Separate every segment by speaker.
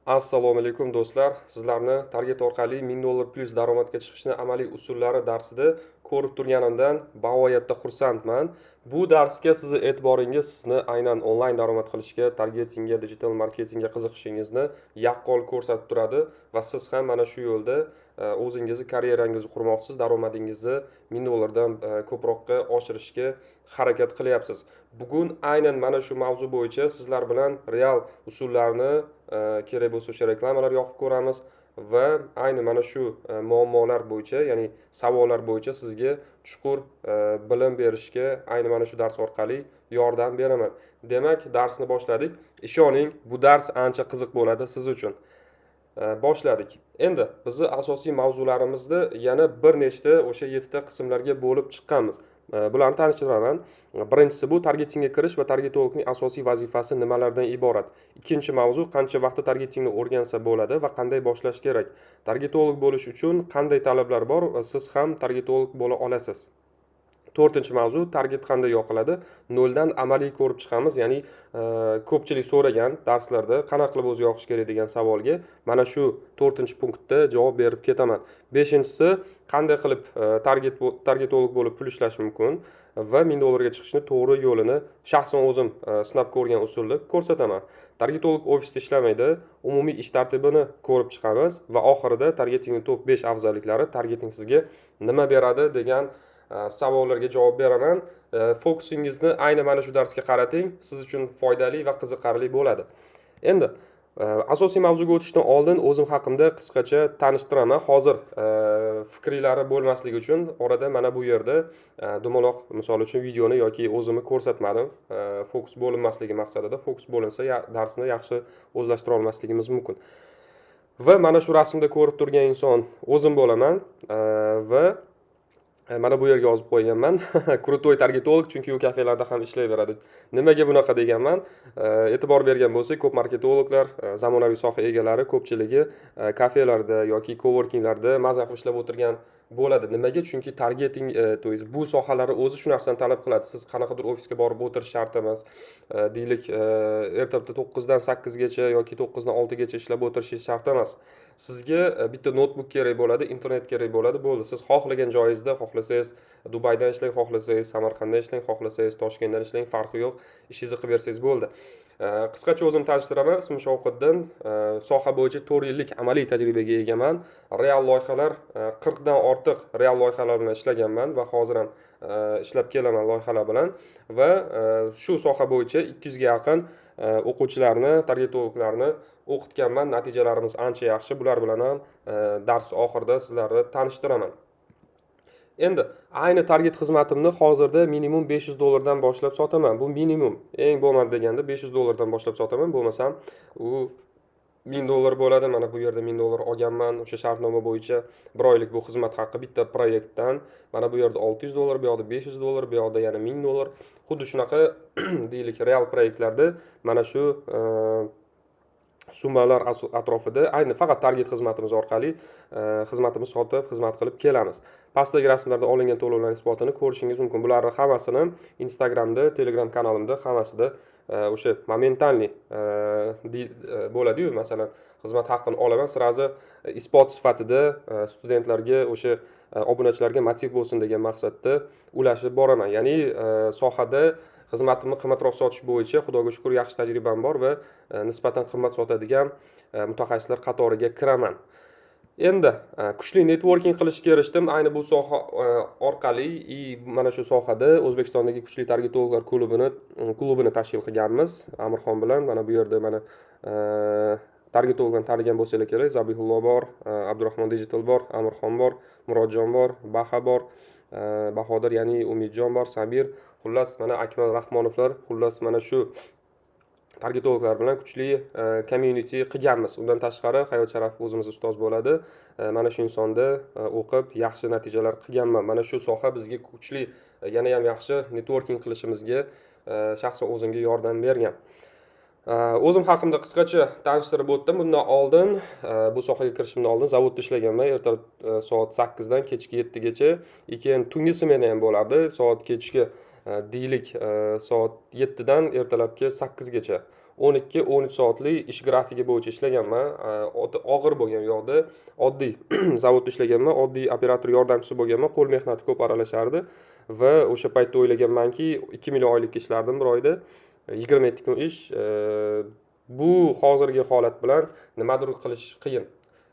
Speaker 1: Assalomu alaykum, do'stlar! Sizlarni target orqali 1000 dollar plyus daromadga chiqishni amaliy usullari darsida ko'rib turganimdan bag'oyatda xursandman. Bu darsga sizni e'tiboringiz sizni aynan onlayn daromad qilishga, targetingga, digital marketingga qiziqishingizni yaqqol ko'rsatib turadi va siz ham mana shu yo'lda o'zingizni karyerangizni qurmoqchisiz, daromadingizni 1000 dollardan ko'proqqa oshirishga harakat qilyapsiz. Bugun aynan mana shu mavzu bo'yicha sizlar bilan real usullarni, kerak bo'lsa, o'sha reklamalar yoqib ko'ramiz va ayni mana shu muammolar bo'yicha, ya'ni savollar bo'yicha sizga chuqur bilim berishga ayni mana shu dars orqali yordam beraman. Demak, darsni boshladik. Ishoning, bu dars ancha qiziq bo'ladi siz uchun. Boshladik. Endi bizni asosiy mavzularimizni yana bir nechta, o'sha yettita qismlarga bo'lib chiqqanmiz. Bularni tanishtiraman. Birinchisi bu targetingga kirish va targetologning asosiy vazifasi nimalardan iborat. Ikkinchi mavzu: qancha vaqtda targetingni o'rgansa bo'ladi va qanday boshlash kerak. Targetolog bo'lish uchun qanday talablar bor va siz ham targetolog bo'la olasiz. To'rtinchi mavzu: target qanday yoqiladi, noldan amaliy ko'rib chiqamiz. Ya'ni ko'pchilik so'ragan darslarda qanaqa qilib o'zi yoqish kerak degan savolga mana shu to'rtinchi punktda javob berib ketaman. Beshinchisi: qanday qilib targetolog bo'lib pul ishlash mumkin va 1000 dollarga chiqishni to'g'ri yo'lini shaxsan o'zim sinab ko'rgan usulda ko'rsataman. Targetolog ofisda ishlamaydi, umumiy ish tartibini ko'rib chiqamiz va oxirida targetingni top 5 afzalliklari, targeting sizga nima beradi degan savollarga javob beraman. Fokusingizni ayni mana shu darsga qarating, siz uchun foydali va qiziqarli bo'ladi. Endi asosiy mavzuga o'tishdan oldin o'zim haqimda qisqacha tanishtiraman. Hozir fikringlari bo'lmasligi uchun orada mana bu yerda dumaloq, misol uchun, videoni yoki o'zimni ko'rsatmadim, fokus bo'linmasligi maqsadida. Fokus bo'linsa, darsni yaxshi o'zlashtira olmasligimiz mumkin. Va mana shu rasmda ko'rib turgan inson o'zim bo'laman va mana bu yerga yozib qo'yganman "крутой targetolog", chunki u kafelarda ham ishlayveradi. Nimaga bunaqa deganman? E'tibor bergan bo'lsak, ko'p marketologlar, zamonaviy soha egalari ko'pchiligi kafelarda yoki coworkinglarda maza qilib ishlab o'tirgan bo'ladi. Nimaga? Chunki targeting, то есть bu sohalari o'zi shu narsani talab qiladi. Siz qanaqadir ofisga borib o'tirish shart emas. Deylik, ertalabda 9dan 8gacha yoki 9dan 6gacha ishlab o'tirishingiz shart emas. Sizga bitta noutbuk kerak bo'ladi, internet kerak bo'ladi, bo'ldi. Siz xohlagan joyingizda, xohlasangiz Dubaydan ishlang, xohlasangiz Samarqanddan ishlang, xohlasangiz Toshkentdan ishlang, farqi yo'q, ishingizni qilib bersangiz bo'ldi. Qisqacha o'zimni tanishtiraman. Ismim Shovqiddin. Soha bo'yicha 4 yillik amaliy tajribaga egaman. Real loyihalar, 40dan ortiq real loyihalar bilan ishlaganman va hozir ham ishlab kelaman loyihalar bilan va shu soha bo'yicha 200ga yaqin o'quvchilarni, targetologlarni o'qitganman. Natijalarimiz ancha yaxshi. Bular bilan ham dars oxirida sizlarni tanishtiraman. Endi ayni target xizmatimni hozirda minimum 500 dollardan boshlab sotaman. Bu minimum, eng bo'lmadi deganda 500 dollardan boshlab sotaman, bo'lmasam u 1000 dollar bo'ladi. Mana bu yerda 1000 dollar olganman o'sha shartnoma bo'yicha, bir oylik bu xizmat haqi bitta proyektdan. Mana bu yerda 600 dollar, bu yoqda 500 dollar, bu yoqda yana 1000 dollar. Xuddi shunaqa, deylik, real proyektlarda mana shu summalar atrofida ayni faqat target xizmatimiz orqali xizmatimizni sotib, xizmat qilib kelamiz. Pastdagi rasmlarda olingan to'lovlar isbotini ko'rishingiz mumkin. Bularni hammasini Instagramda, Telegram kanalimda, hammasida o'sha моментальный bo'ladiyu, masalan, xizmat haqqini olaman, сразу isbot sifatida studentlarga, o'sha obunachilarga motiv bo'lsin degan maqsadda ulashib boraman. Ya'ni sohada xizmatimni qimmatroq sotish bo'yicha, Xudoga shukur, yaxshi tajribam bor va nisbatan qimmat sotadigan mutaxassislar qatoriga kiraman. Endi kuchli networking qilishga erishdim ayni bu soha orqali и mana shu sohada O'zbekistondagi kuchli targetologlar klubini tashkil qilganmiz Amirxon bilan. Mana bu yerda mana targetologlarni tanigan bo'lsanglar kerak: Zabihullo bor, Abdurahmon Digital bor, Amirxon bor, Murodjon bor, Baha bor, Bahodir, ya'ni Umidjon bor, Sabir, xullas, mana Akmal Rahmonovlar. Xullas, mana shu targetologlar bilan kuchli community qilganmiz. Undan tashqari Hayot Sharafov o'zimiz ustoz bo'ladi. Mana shu insonda o'qib, yaxshi natijalar qilganman. Mana shu soha bizga kuchli, yana ham yaxshi networking qilishimizga shaxsan o'zimga yordam bergan. O'zim haqimda qisqacha tanishtirib o'tdim. Bundan oldin, bu sohaga kirishimdan oldin zavodda ishlaganman, ertalab soat 8dan kechki 7gacha. Keyin tungi smena ham bo'lardi, soat kechki, deylik, soat 7dan ertalabki 8gacha. 12-13 soatlik ish grafigi bo'yicha ishlaganman. Og'ir bo'lgan u yoqda. Oddiy zavodda ishlaganman, oddiy operator yordamchisi bo'lganman, qo'l mehnati ko'p aralashardi va o'sha paytda o'ylaganmanki, 2 million oylikka ishlardim bir oyda, 27 kun ish. Bu hozirgi holat bilan nimadir qilish qiyin.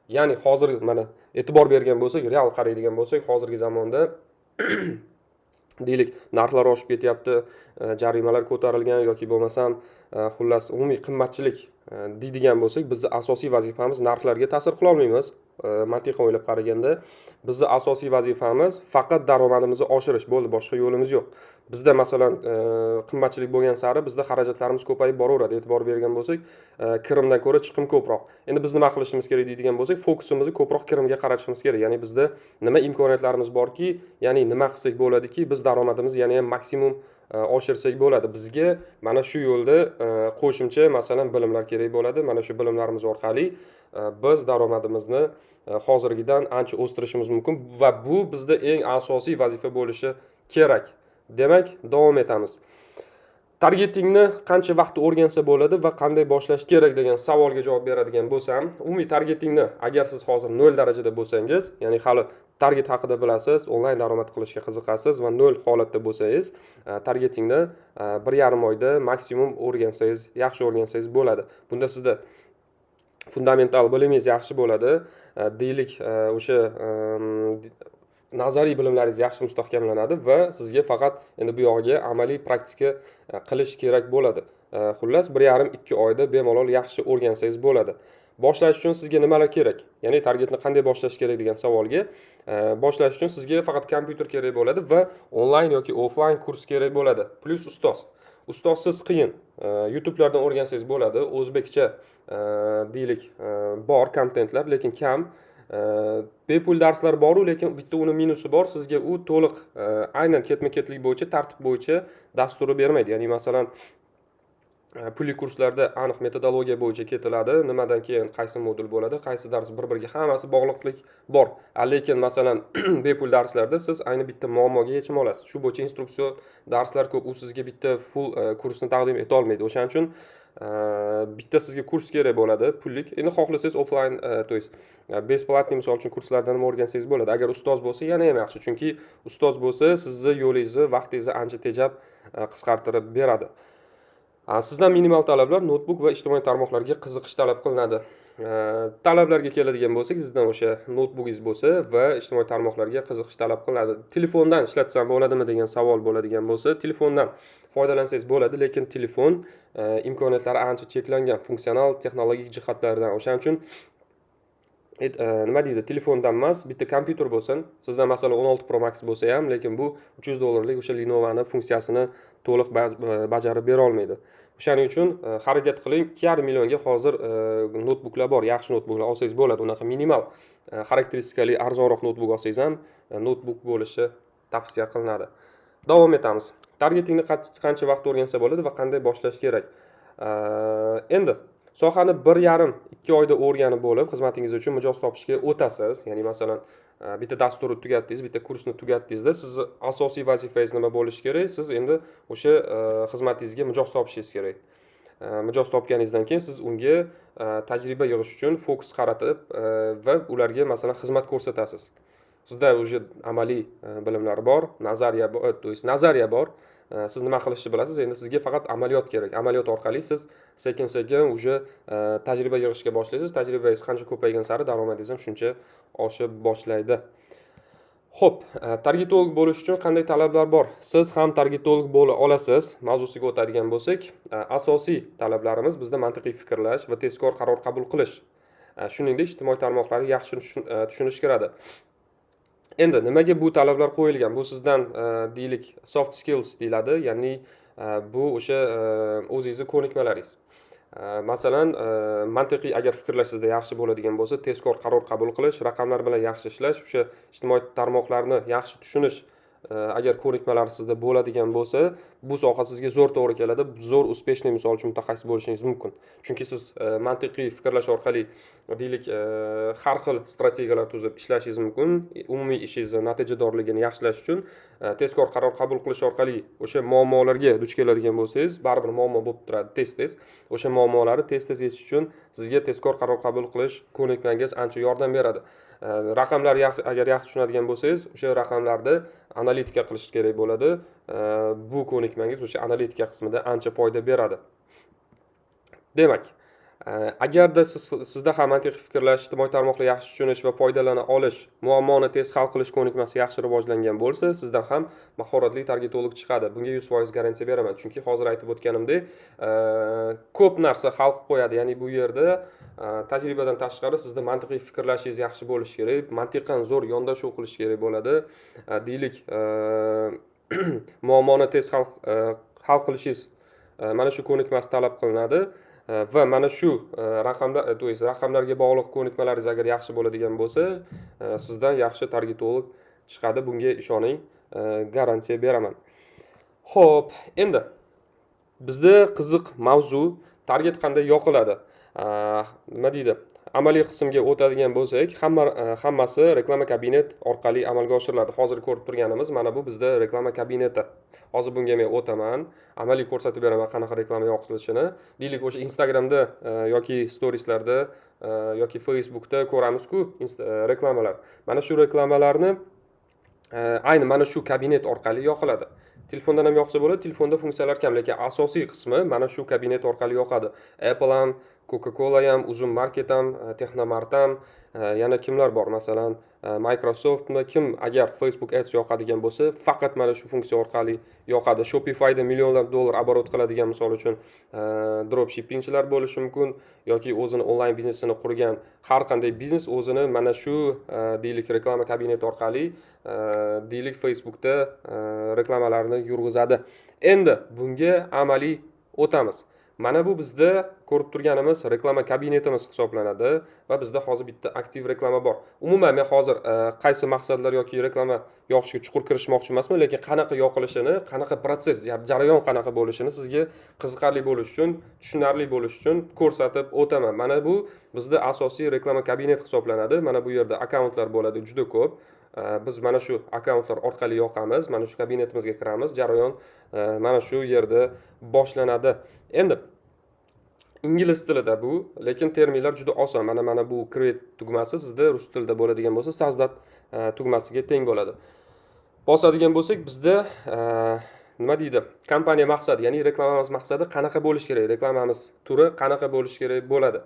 Speaker 1: Ya'ni hozir mana e'tibor bergan bo'lsak, real qaraydigan bo'lsak, hozirgi zamonda, deylik, narxlar oshib ketyapti, jarimalar ko'tarilgan yoki bo'lmasam, xullas, umumiy qimmatchilik deydigan bo'lsak, bizni asosiy vazifamiz, narxlarga ta'sir qilolmaymiz. Mantiqan o'ylab qaraganda, bizni asosiy vazifamiz faqat daromadimizni oshirish, bo'ldi, boshqa yo'limiz yo'q. Bizda, masalan, qimmatchilik bo'lgan sari bizda xarajatlarimiz ko'payib boraveradi. E'tibor bergan bo'lsak, kirimdan ko'ra chiqim ko'proq. Endi biz nima qilishimiz kerak deydigan bo'lsak, fokusimizni ko'proq kirimga qaratishimiz kerak. Ya'ni bizda nima imkoniyatlarimiz borki, ya'ni nima qilsak bo'ladiki, biz daromadimizni yana ham maksimum oshirsak bo'ladi. Bizga mana shu yo'lda qo'shimcha, masalan, bilimlar kerak bo'ladi. Mana shu bilimlarimiz orqali biz daromadimizni hozirgidan ancha o'stirishimiz mumkin va bu bizda eng asosiy vazifa bo'lishi kerak. Demak, davom etamiz. Targetingni qancha vaqt o'rgansa bo'ladi va qanday boshlash kerak degan savolga javob beradigan bo'lsam, umumiy targetingni agar siz hozir nol darajada bo'lsangiz, ya'ni hali target haqida bilasiz, onlayn daromad qilishga qiziqasiz va nol holatda bo'lsangiz, targetingni 1,5 oyda maksimum o'rgansangiz, yaxshi o'rgansangiz bo'ladi. Bunda sizda fundamental bilimingiz yaxshi bo'ladi. Deylik, o'sha nazariy bilimlaringiz yaxshi mustahkamlanadi va sizga faqat endi bu yog'iga amaliy praktika qilish kerak bo'ladi. Xullas, 1,5-2 oyda bemalol yaxshi o'rgansangiz bo'ladi. Boshlash uchun sizga nimalar kerak? Ya'ni targetni qanday boshlash kerak degan savolga, boshlash uchun sizga faqat kompyuter kerak bo'ladi va onlayn yoki offlayn kurs kerak bo'ladi, plyus ustoz. Ustozsiz qiyin. YouTubelardan o'rgansangiz bo'ladi, o'zbekcha, deylik, bor kontentlar, lekin kam. Bepul darslar boru, lekin bitta uni minusi bor: sizga u to'liq, aynan ketma ketlik bo'yicha, tartib bo'yicha dasturi bermaydi. Ya'ni, masalan, pulli kurslarda aniq metodologiya bo'yicha ketiladi, nimadan keyin qaysi modul bo'ladi, qaysi dars, bir biriga hammasi bog'liqlik bor. Lekin, masalan, bepul darslarda siz ayni bitta muammoga yechim olasiz, shu bo'yicha instruksion darslar ko'p, u sizga bitta full kursni taqdim etolmaydi. O'shaning uchun bitta sizga kurs kerak bo'ladi, pullik. Endi xohlasangiz, offlayn, то есть бесплатный, misol uchun, kurslardan ham o'rgansangiz bo'ladi. Agar ustoz bo'lsa, yana ham yaxshi, chunki ustoz bo'lsa, sizni yo'lingizni, vaqtingizni ancha tejab, qisqartirib beradi. Sizdan minimal talablar: noutbuk va ijtimoiy tarmoqlarga qiziqish talab qilinadi. Talablarga keladigan bo'lsak, sizdan o'sha noutbukingiz bo'lsa va ijtimoiy tarmoqlarga qiziqish talab qilinadi. Telefondan ishlatsam bo'ladimi degan savol bo'ladigan bo'lsa, telefondan foydalansangiz bo'ladi, lekin telefon imkoniyatlari ancha cheklangan funksional, texnologik jihatlardan. O'shaning uchun nima deydi, telefondan emas, bitta kompyuter bo'lsin sizdan. Masalan, 16 Pro Max bo'lsa ham, lekin bu 300 dollarlik o'sha Lenovoni funksiyasini to'liq bajarib berolmaydi. O'shaning uchun harakat qiling. 2,5 millionga hozir noutbuklar bor, yaxshi noutbuklar olsangiz bo'ladi. Unaqa minimal xarakteristikali arzonroq noutbuk olsangiz ham, noutbuk bo'lishi tavsiya qilinadi. Davom etamiz. Targetingni qancha vaqt o'rgansa bo'ladi va qanday boshlash kerak? Endi sohani 1,5-2 oyda o'rganib bo'lib, xizmatingiz uchun mijoz topishga o'tasiz. Ya'ni, masalan, bitta dasturni tugatdingiz, bitta kursni tugatdingizda, sizni asosiy vazifangiz nima bo'lishi kerak? Siz endi o'sha xizmatingizga mijoz topishingiz kerak. Mijoz topganingizdan keyin siz unga tajriba yig'ish uchun fokus qaratib va ularga, masalan, xizmat ko'rsatasiz. Sizda уже amaliy bilimlar bor, nazariya, то есть nazariya bor. Siz nima qilishni bilasiz, endi sizga faqat amaliyot kerak. Amaliyot orqali siz sekin sekin уже tajriba yig'ishga boshlaysiz. Tajribangiz qancha ko'paygan sari daromadingiz ham shuncha oshib boshlaydi. Ho'p, targetolog bo'lish uchun qanday talablar bor? Siz ham targetolog bo'la olasiz mavzusiga o'tadigan bo'lsak, asosiy talablarimiz bizda mantiqiy fikrlash va tezkor qaror qabul qilish, shuningdek, ijtimoiy tarmoqlarni yaxshi tushunish kiradi. Endi nimaga bu talablar qo'yilgan? Bu sizdan, deylik, soft skills deyiladi, ya'ni bu o'sha o'zingizni ko'nikmalaringiz. Masalan, mantiqiy agar fikrlash sizda yaxshi bo'ladigan bo'lsa, tezkor qaror qabul qilish, raqamlar bilan yaxshi ishlash, o'sha ijtimoiy tarmoqlarni yaxshi tushunish, agar ko'nikmalar sizda bo'ladigan bo'lsa, bu soha sizga zo'r to'g'ri keladi, zo'r, успешный, misol uchun, mutaxassis bo'lishingiz mumkin, chunki siz mantiqiy fikrlash orqali Deylik, har xil strategiyalar tuzib ishlashingiz mumkin. Umumiy ishingizni natijadorligini yaxshilash uchun tezkor qaror qabul qilish orqali o'sha muammolarga duch keladigan bo'lsangiz, baribir muammo bo'lib turadi tez tez. O'sha muammolarni tez tez yechish uchun sizga tezkor qaror qabul qilish ko'nikmangiz ancha yordam beradi. Raqamlar agar yaxshi tushunadigan bo'lsangiz, o'sha raqamlarni analitika qilish kerak bo'ladi. Bu ko'nikmangiz o'sha analitika qismida ancha foyda beradi. Demak, agarda sizda ham mantiqiy fikrlash, ijtimoiy tarmoqlar yaxshi tushunish va foydalana olish, muammoni tez hal qilish ko'nikmasi yaxshi rivojlangan bo'lsa, sizdan ham mahoratli targetolog chiqadi. Bunga 100% garantiya beraman, chunki hozir aytib o'tganimdek, ko'p narsa hal qilib qo'yadi. Ya'ni bu yerda tajribadan tashqari sizda mantiqiy fikrlashingiz yaxshi bo'lishi kerak, mantiqan zo'r yondashuv qilish kerak bo'ladi. Deylik, muammoni tez hal qilishingiz, mana shu ko'nikmasi talab qilinadi va mana shu raqamlar, то есть raqamlarga bog'liq ko'nikmalaringiz agar yaxshi bo'ladigan bo'lsa, sizdan yaxshi targetolog chiqadi. Bunga ishoning, garantiya beraman. Ho'p, endi bizda qiziq mavzu: target qanday yoqiladi? Nima deydi, amaliy qismga o'tadigan bo'lsak, hammasi reklama kabinet orqali amalga oshiriladi. Hozir ko'rib turganimiz mana bu bizda reklama kabineti. Hozir bunga men o'taman, amaliy ko'rsatib beraman qanaqa reklama yoqilishini. Deylik, o'sha Instagramda yoki storieslarda yoki Facebookda ko'ramizku reklamalar. Mana shu reklamalarni ayni mana shu kabinet orqali yoqiladi. Telefondan ham yoqsa bo'ladi, telefonda funksiyalar kam, lekin asosiy qismi mana shu kabinet orqali yoqadi. Apple ham, Coca Cola ham, Uzum Market ham, Texnomart ham, yana kimlar bor, masalan, Microsoftmi, kim agar Facebook Ads yoqadigan bo'lsa, faqat mana shu funksiya orqali yoqadi. Shopifyda millionlab dollar оборот qiladigan, misol uchun, dropshippingchilar bo'lishi mumkin yoki o'zini onlayn biznesini qurgan har qanday biznes o'zini mana shu, deylik, reklama kabineti orqali, deylik, Facebookda reklamalarni yurg'izadi. Endi bunga amaliy o'tamiz. Mana bu bizda ko'rib turganimiz reklama kabinetimiz hisoblanadi va bizda hozir bitta aktiv reklama bor. Umuman men hozir qaysi maqsadlar yoki reklama yoqishga chuqur kirishmoqchi emasman, lekin qanaqa yoqilishini, qanaqa protsess, jarayon qanaqa bo'lishini sizga qiziqarli bo'lishi uchun, tushunarli bo'lishi uchun ko'rsatib o'taman. Mana bu bizda asosiy reklama kabinet hisoblanadi. Mana bu yerda akkauntlar bo'ladi juda ko'p. Biz mana shu akkauntlar orqali yoqamiz, mana shu kabinetimizga kiramiz, jarayon mana shu yerda boshlanadi. Endi ingliz tilida bu, lekin terminlar juda oson. Mana bu create tugmasi sizda rus tilida bo'ladigan bo'lsa, создать tugmasiga teng bo'ladi. Bosadigan bo'lsak, bizda nima deydi, kompaniya maqsadi, ya'ni reklamamiz maqsadi qanaqa bo'lishi kerak, reklamamiz turi qanaqa bo'lishi kerak bo'ladi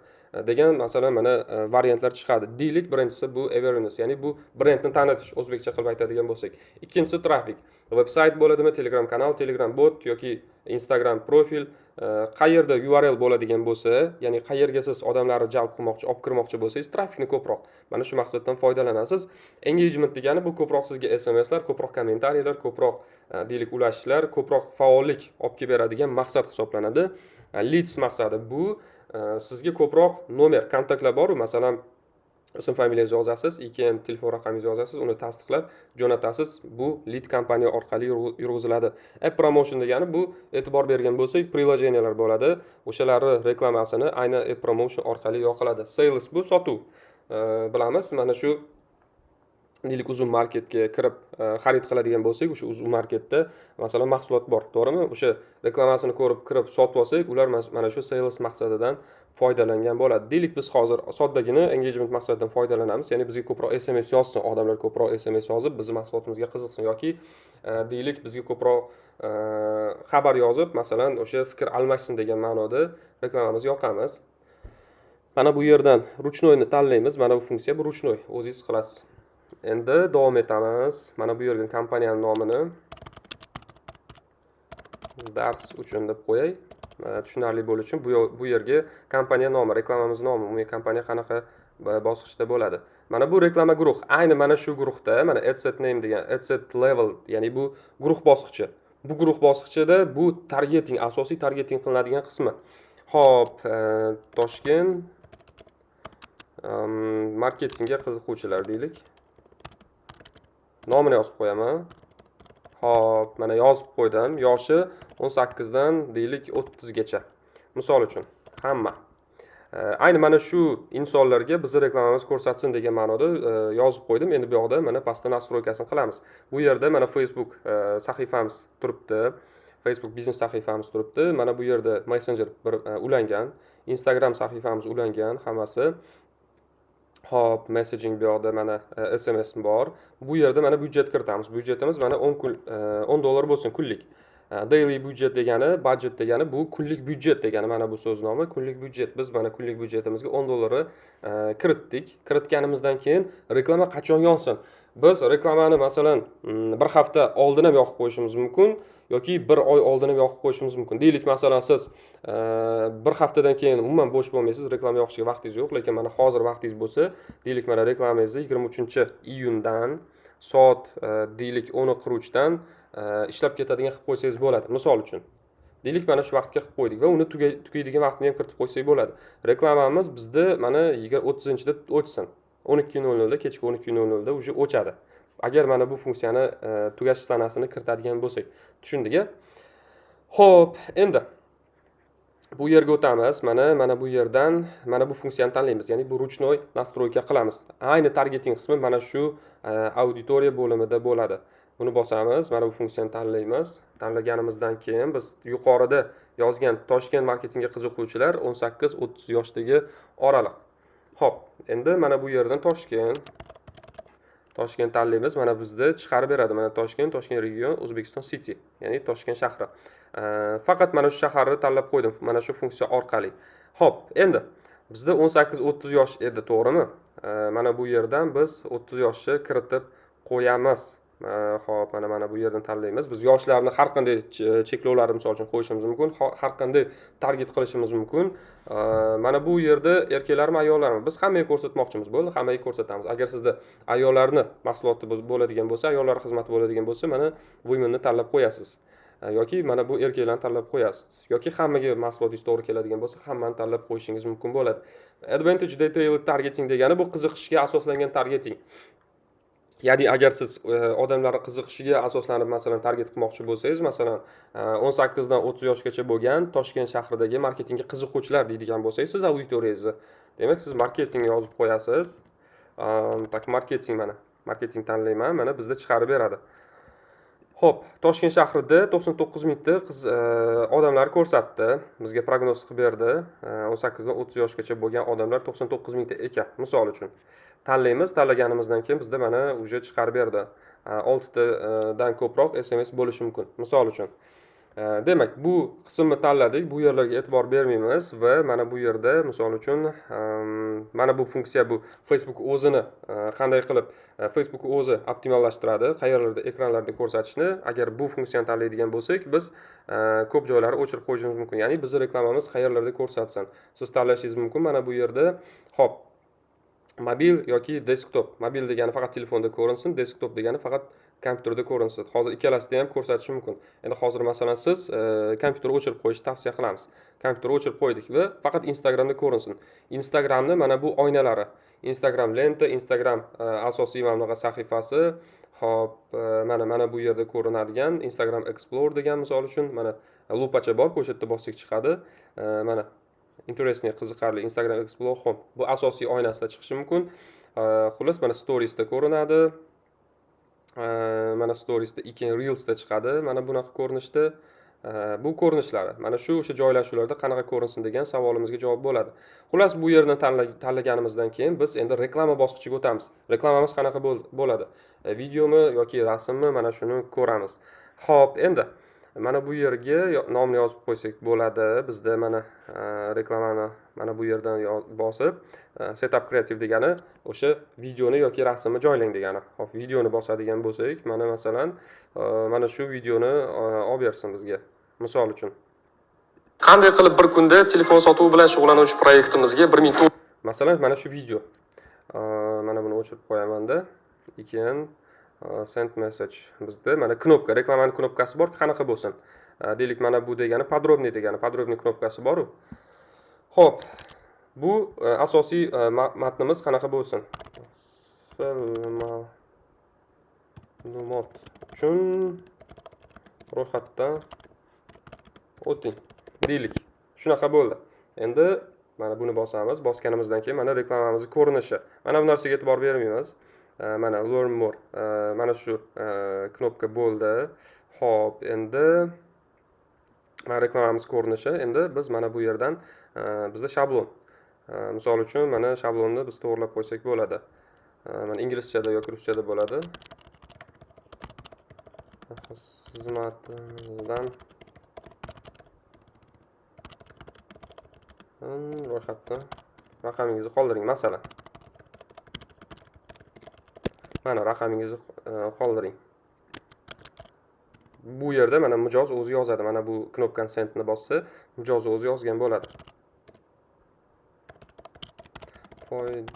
Speaker 1: degan, masalan, mana variantlar chiqadi. Deylik, birinchisi bu awareness, ya'ni bu brendni tanitish, o'zbekcha qilib aytadigan bo'lsak. Ikkinchisi trafik, veb sayt bo'ladimi, Telegram kanal, Telegram bot yoki Instagram profil, qayerda URL bo'ladigan bo'lsa, ya'ni qayerga siz odamlarni jalb qilmoqchi, olib kirmoqchi bo'lsangiz, trafikni ko'proq mana shu maqsaddan foydalanasiz. Engagement degani bu ko'proq sizga SMSlar, ko'proq kommentariyalar, ko'proq, deylik, ulashishlar, ko'proq faollik olib kelib beradigan maqsad hisoblanadi. Leads maqsadi bu sizga ko'proq nomer, kontaktlar boru, masalan, ism familiyangizni yozasiz, keyin telefon raqamingizni yozasiz, uni tasdiqlab jo'natasiz. Bu lead kompaniya orqali yurg'iziladi. App promotion degani bu, e'tibor bergan bo'lsak, приложения lar bo'ladi, o'shalarni reklamasini aynan app promotion orqali yoqiladi. Sales bu sotuv. Bilamiz, mana shu, deylik, Uzum Marketga kirib xarid qiladigan bo'lsak, o'sha Uzum Marketda, masalan, mahsulot bor, to'g'rimi? O'sha reklamasini ko'rib kirib sotib olsak, ular mana shu sales maqsadidan foydalangan bo'ladi. Deylik, biz hozir soddagina engagement maqsadidan foydalanamiz, ya'ni bizga ko'proq SMS yozsin odamlar, ko'proq SMS yozib, bizni mahsulotimizga qiziqsin yoki, deylik, bizga ko'proq xabar yozib, masalan, o'sha fikr almashsin degan ma'noda reklamamizni yoqamiz. Mana bu yerdan ручной ni tanlaymiz. Mana bu funksiya, bu ручной, o'zingiz qilasiz. Endi davom etamiz. Mana bu yerga kompaniyani nomini dars uchun deb qo'yay, tushunarli bo'lishi uchun. Bu yerga kompaniya nomi, reklamamiz nomi, umumiy kompaniya qanaqa bosqichda bo'ladi. Mana bu reklama guruh, ayni mana shu guruhda mana ad set name degan, ad set level, ya'ni bu guruh bosqichi. Bu guruh bosqichida bu targeting, asosiy targeting qilinadigan qismi. Ho'p, Toshkent marketingga qiziquvchilar deylik, nomini yozib qo'yaman. Ho'p, mana yozib qo'ydim. Yoshi 18dan, deylik, 30gacha, misol uchun, hamma. Ayni mana shu insonlarga bizni reklamamiz ko'rsatsin degan ma'noda yozib qo'ydim. Endi bu yoqda mana pastda настройка sini qilamiz. Bu yerda mana Facebook sahifamiz turibdi, Facebook biznes sahifamiz turibdi. Mana bu yerda Messenger bir ulangan, Instagram sahifamiz ulangan hammasi. Ho'p, messaging, bu yoqda mana SMS bor. Bu yerda mana byudjet kiritamiz. Byudjetimiz mana 10 kun, 10 dollar bo'lsin kunlik. Daily budget degani, budget degani bu kunlik byudjet degani. Mana bu so'z nomi kunlik byudjet. Biz mana kunlik byudjetimizga 10 dollarni kiritdik. Kiritganimizdan keyin reklama qachon yonsin? Biz reklamani, masalan, bir hafta oldin ham yoqib qo'yishimiz mumkin yoki bir oy oldin ham yoqib qo'yishimiz mumkin. Deylik, masalan, siz bir haftadan keyin umuman bo'sh bo'lmaysiz, reklama yoqishga vaqtingiz yo'q, lekin mana hozir vaqtingiz bo'lsa, deylik, mana reklamangizni 23-iyundan soat deylik 10:43dan ishlab ketadigan qilib qo'ysangiz bo'ladi, misol uchun. Deylik, mana shu vaqtga qilib qo'ydik va uni tugaydigan vaqtini ham kiritib qo'ysak bo'ladi. Reklamamiz bizda mana 30-da o'chsin, 12:00da, kechki 12:00da уже o'chadi, agar mana bu funksiyani tugash sanasini kiritadigan bo'lsak. Tushundik a? Ho'p, endi bu yerga o'tamiz. Mana bu yerdan mana bu funksiyani tanlaymiz, ya'ni bu ручной настройка qilamiz. Ayni targeting qismi mana shu auditoriya bo'limida bo'ladi. Buni bosamiz, mana bu funksiyani tanlaymiz. Tanlaganimizdan keyin biz yuqorida yozgan Toshkent marketingga qiziquvchilar, 18-30 yoshdagi oraliq. Ho'p, endi mana bu yerdan Toshkent tanlaymiz. Mana bizda chiqarib beradi. Mana Toshkent, Toshkent region, O'zbekiston City, ya'ni Toshkent shahri. Faqat mana shu shaharni tanlab qo'ydim mana shu funksiya orqali. Ho'p, endi bizda 18-30 yosh edi, to'g'rimi? Mana bu yerdan biz 30 yoshni kiritib qo'yamiz. Ho'p, mana bu yerdan tanlaymiz. Biz yoshlarni har qanday cheklovlarni, misol uchun, qo'yishimiz mumkin, har qanday target qilishimiz mumkin. Mana bu yerda erkaklarmi, ayollarmi, biz hammaga ko'rsatmoqchimiz, bo'ldi, hammaga ko'rsatamiz. Agar sizda ayollarni mahsuloti bo'ladigan bo'lsa, ayollar xizmati bo'ladigan bo'lsa, mana womenni tanlab qo'yasiz yoki mana bu erkaklarni tanlab qo'yasiz yoki hammaga mahsulotingiz to'g'ri keladigan bo'lsa, hammani tanlab qo'yishingiz mumkin bo'ladi. Advantage detail targeting degani bu qiziqishga asoslangan targeting. Ya'ni agar siz odamlarni qiziqishiga asoslanib, masalan, target qilmoqchi bo'lsangiz, masalan, 18dan 30 yoshgacha bo'lgan Toshkent shahridagi marketingga qiziquvchilar deydigan bo'lsangiz siz auditoriyangizni, demak, siz marketing yozib qo'yasiz. Так, marketing, mana marketing tanlayman. Mana bizda chiqarib beradi. Ho'p, Toshkent shahrida 99 mingta qiz odamlar ko'rsatdi, bizga prognoz qilib berdi. 18dan 30 yoshgacha bo'lgan odamlar 99 mingta ekan, misol uchun. Tanlaymiz. Tanlaganimizdan keyin bizda mana уже chiqarib berdi, oltitadan ko'proq SMS bo'lishi mumkin, misol uchun. Demak, bu qismni tanladik, bu yerlarga e'tibor bermaymiz va mana bu yerda, misol uchun, mana bu funksiya, bu Facebook o'zini qanday qilib Facebook o'zi optimallashtiradi qayerlarda ekranlarda ko'rsatishni. Agar bu funksiyani tanlaydigan bo'lsak, biz ko'p joylarni o'chirib qo'yishimiz mumkin, ya'ni bizni reklamamiz qayerlarda ko'rsatsin, siz tanlashingiz mumkin mana bu yerda. Ho'p, mobil yoki desktop. Mobil degani faqat telefonda ko'rinsin, desktop degani faqat kompyuterda ko'rinsin. Hozir ikkalasida ham ko'rsatishi mumkin. Endi hozir, masalan, siz kompyuterni o'chirib qo'yishni tavsiya qilamiz. Kompyuterni o'chirib qo'ydik va faqat Instagramda ko'rinsin. Instagramni mana bu oynalari, Instagram lenta, Instagram asosiy mana bunaqa sahifasi. Ho'p, mana bu yerda ko'rinadigan Instagram Explore degan, misol uchun, mana lupacha bor, o'sha yerda bossak chiqadi. Mana интересный, qiziqarli, Instagram Explore Home, bu asosiy oynasida chiqishi mumkin. Xullas, mana Storiesda ko'rinadi. Mana Storiesda, keyin Reelsda chiqadi mana bunaqa ko'rinishda. Bu ko'rinishlari mana shu o'sha joylashuvlarda qanaqa ko'rinsin degan savolimizga javob bo'ladi. Xullas, bu yerdan tanlaganimizdan keyin biz endi reklama bosqichiga o'tamiz. Reklamamiz qanaqa bo'ladi, videomi yoki rasmmi, mana shuni ko'ramiz. Ho'p, endi mana bu yerga nomni yozib qo'ysak bo'ladi. Bizda mana reklamani mana bu yerdan bosib, setup creative degani o'sha videoni yoki rasmni joylang degani. Hop, videoni bosadigan bo'lsak, mana, masalan, mana shu videoni olib bersin bizga, misol uchun.
Speaker 2: Qanday qilib bir kunda telefon sotuvi bilan shug'ullanuvchi proyektimizga 1000
Speaker 1: Masalan, mana shu video. Mana buni o'chirib qo'yamanda, keyin send message. Bizda mana knopka, reklamani knopkasi bor, qanaqa bo'lsin? Deylik, mana bu degani подробный degani, подробный knopkasi boru. Ho'p, bu asosiy matnimiz qanaqa bo'lsin? Ma'lumot uchun ro'yxatdan o'ting, deylik. Shunaqa bo'ldi. Endi Mana buni bosamiz. Bosganimizdan keyin mana reklamamizni ko'rinishi. Mana bu narsaga e'tibor bermaymiz. Mana learn more, mana shu knopka bo'ldi. Ho'p, endi mana reklamamiz ko'rinishi. Endi biz mana bu yerdan bizda shablon. Misol uchun, mana shablonni biz to'g'irlab qo'ysak bo'ladi. Mana inglizchada yoki ruschada bo'ladi. Xizmatimizdan ro'yxatda raqamingizni qoldiring, masalan. Mana raqamingizni qoldiring. Bu yerda mana mijoz o'zi yozadi. Mana bu knopkani sendni bossa, mijoz o'zi yozgan bo'ladi. Foydachiman.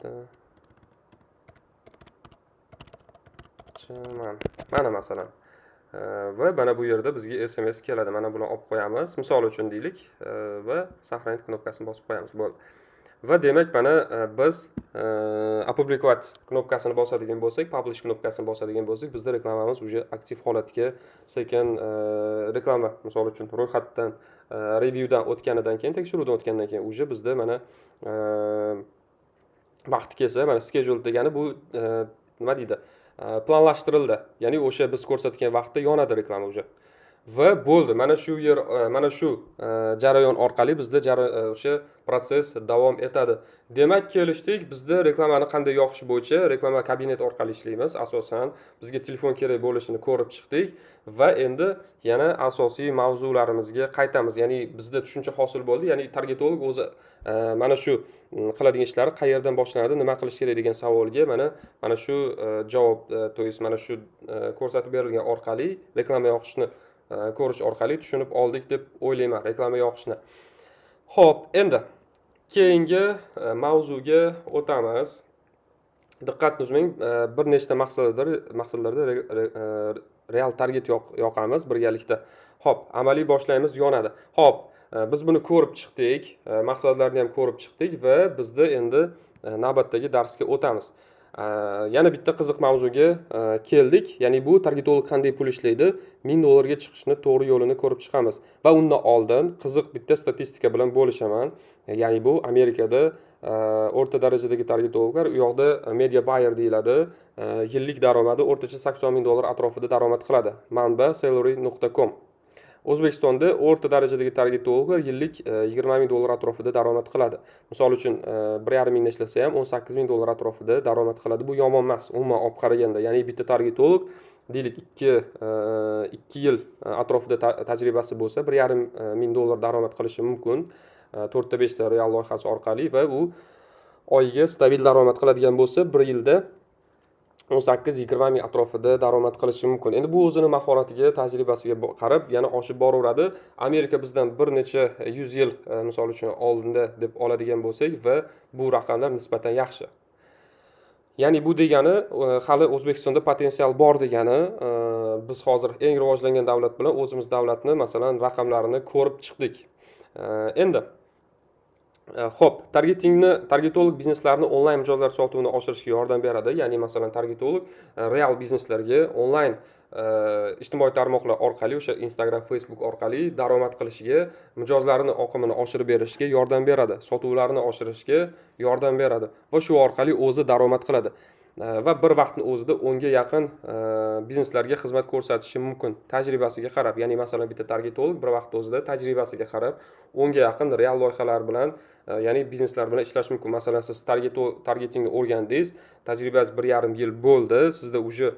Speaker 1: Mana masalan. Va mana bu yerda bizga SMS keladi. Mana buni olib qo'yamiz. Misol uchun deylik, va сохранить knopkasini bosib qo'yamiz. Bo'ldi. Va demak mana biz опубликовать knopkasini bosadigan bo'lsak, publish knopkasini bosadigan bo'lsak, bizda reklamamiz уже aktiv holatga sekin reklama, misol uchun, ro'yxatdan, reviewdan o'tganidan keyin, tekshiruvdan o'tgandan keyin уже bizda mana vaqti kelsa, mana schedule degani bu nima deydi? Planlashtirildi. Ya'ni o'sha biz ko'rsatgan vaqtda yonadi reklama уже. Va bo'ldi. Mana shu yer, mana shu jarayon orqali bizda o'sha protsess davom etadi. Demak, kelishdik. Bizda reklamani qanday yoqish bo'yicha reklama kabinet orqali ishlaymiz. Asosan bizga telefon kerak bo'lishini ko'rib chiqdik va endi yana asosiy mavzularimizga qaytamiz. Ya'ni bizda tushuncha hosil bo'ldi. Ya'ni targetolog o'zi mana shu qiladigan ishlari qayerdan boshlanadi, nima qilish kerak degan savolga mana shu javob, то есть mana shu ko'rsatib berilgan orqali reklama yoqishni ko'rish orqali tushunib oldik deb o'ylayman, reklama yoqishni. Xo'p, endi keyingi mavzuga o'tamiz. Diqqatni uzmang, bir nechta maqsadlarda real target yoqamiz birgalikda. Xo'p, amaliy boshlaymiz, yonadi. Xo'p, biz buni ko'rib chiqdik, maqsadlarni ham ko'rib chiqdik va bizda endi navbatdagi darsga o'tamiz. Yana bitta qiziq mavzuga keldik. Ya'ni bu targetolog qanday pul ishlaydi, ming dollarga chiqishni to'g'ri yo'lini ko'rib chiqamiz. Va undan oldin qiziq bitta statistika bilan bo'lishaman. Ya'ni bu Amerikada o'rta darajadagi targetologlar, u yoqda media buyer deyiladi. Yillik daromadi o'rtacha sakson ming dollar atrofida daromad qiladi. Manba salary nuqta com. O'zbekistonda o'rta darajadagi targetologlar yillik yigirma ming dollar atrofida daromad qiladi. Misol uchun, bir yarim mingda ishlasa ham o'n sakkiz ming dollar atrofida daromad qiladi. Bu yomon emas, umuman olib qaraganda. Ya'ni bitta targetolog deylik ikki yil atrofida tajribasi bo'lsa, bir yarim ming dollar daromad qilishi mumkin. To'rtta beshta real loyihasi orqali va u oyiga stabil daromad qiladigan bo'lsa, bir yilda o'n sakkiz, yigirma ming atrofida daromad qilishi mumkin. Endi bu o'zini mahoratiga, tajribasiga qarab yana oshib boraveradi. Amerika bizdan bir necha yuz yil, misol uchun oldinda deb oladigan bo'lsak va bu raqamlar nisbatan yaxshi. Ya'ni bu degani, hali O'zbekistonda potensial bor degani, biz hozir eng rivojlangan davlat bilan o'zimiz davlatni, masalan, raqamlarini ko'rib chiqdik. Endi xo'p, targetolog bizneslarni onlayn mijozlar sotuvini oshirishga yordam beradi. Ya'ni masalan, targetolog real bizneslarga onlayn ijtimoiy tarmoqlar orqali, o'sha Instagram, Facebook orqali daromad qilishiga, mijozlarini oqimini oshirib berishga yordam beradi, sotuvlarini oshirishga yordam beradi va shu orqali o'zi daromad qiladi. Va bir vaqtni o'zida 10ga yaqin bizneslarga xizmat ko'rsatishi mumkin tajribasiga qarab. Ya'ni masalan, bitta targetolog bir vaqtni o'zida tajribasiga qarab 10ga yaqin real loyihalar bilan, ya'ni bizneslar bilan ishlash mumkin. Masalan, siz targetingni o'rgandingiz, tajribangiz bir yarim yil bo'ldi, sizda уже